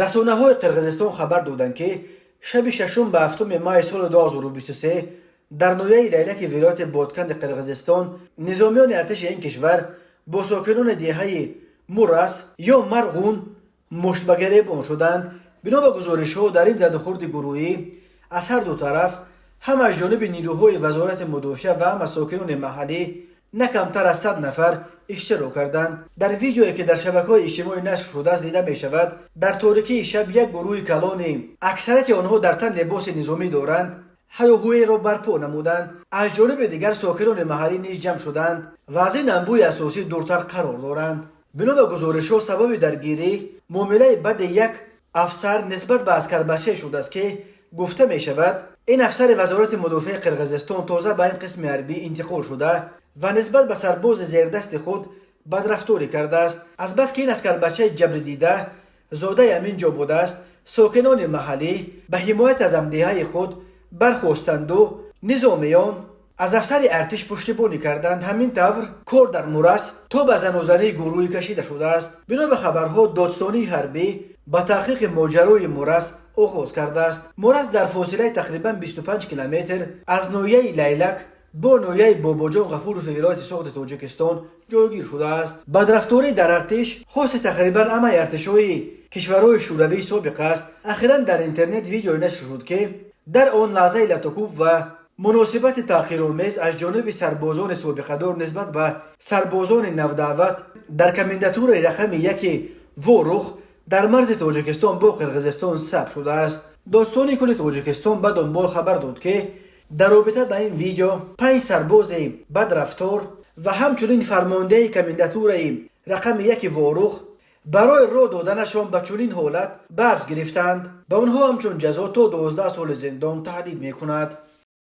Расонаҳои Қирғизистон хабар доданд, ки шаби шашум ба ҳафтуми майи соли 2023 дар ноҳияи Лайлаки вилояти Ботканди Қирғизистон низомиёни артиши ин кишвар бо сокинони деҳаи Мурас ё Марғун муштбагиребон шуданд. Бино ба гузоришҳо, дар ин задухӯрди гурӯҳӣ аз ҳар ду тараф, ҳам аз ҷониби нирӯҳои Вазорати мудофиа ва ҳам аз сокинони маҳаллӣ, на камтар аз 100 нафар иштирок карданд. Дар видеое, ки дар шабакаҳои иҷтимоӣ нашр шудааст, дида мешавад, дар торикии шаб як гурӯҳи калони, аксарияти онҳо дар тан либоси низомӣ доранд, ҳаёҳӯеро барпо намуданд. Аз ҷониби дигар, сокинони маҳаллӣ низ ҷамъ шуданд ва аз ин анбӯҳи асосӣ дуртар қарор доранд. Бино ба гузоришҳо, сабаби даргирӣ муомилаи бади як афсар нисбат ба аскарбачае шудааст, ки гуфта мешавад, ин афсари Вазорати мудофиаи Қирғизистон тоза ба ин қисми ҳарбӣ интиқол шуда ва нисбат ба сарбози зердасти худ бадрафторӣ кардааст. Азбаски ин аскарбачаи ҷабрдида зодаи ҳамин ҷо будааст, сокинони маҳаллӣ ба ҳимоят аз ҳамдеҳаи худ бархостанду низомиён аз афсари артиш пуштибонӣ карданд. Ҳамин тавр, кор дар Мурас то ба занозании гурӯҳӣ кашида шудааст. Бино ба хабарҳо, додстонии ҳарбӣ ба таҳқиқи моҷарои Мурас оғоз кардааст. Мурас дар фосилаи тақрибан 25 километр аз ноҳияи Лайлак бо ноҳияи Бобоҷон Ғафурови вилояти Суғди Тоҷикистон ҷойгир шудааст. Бадрафторӣ дар артиш хоси тақрибан ҳамаи артишҳои кишварҳои шӯравии собиқ аст. Ахиран дар интернет видеое нашр шуд, ки дар он лаҳзаи латукӯб ва муносибати таҳқиромез аз ҷониби сарбозони собиқадор нисбат ба сарбозони навдаъват дар комендатураи рақами яки Ворух дар марзи Тоҷикистон бо Қирғизистон сабт шудааст. Додстонии кулли Тоҷикистон ба дунбол хабар дод, ки дар робита ба ин видео панҷ сарбози бадрафтор ва ҳамчунин фармондеҳи комендатураи рақами яки Ворух барои роҳ доданашон ба чунин ҳолат ба ҳабс гирифтанд. Ба онҳо ҳамчун ҷазо то 12 соли зиндон таҳдид мекунад.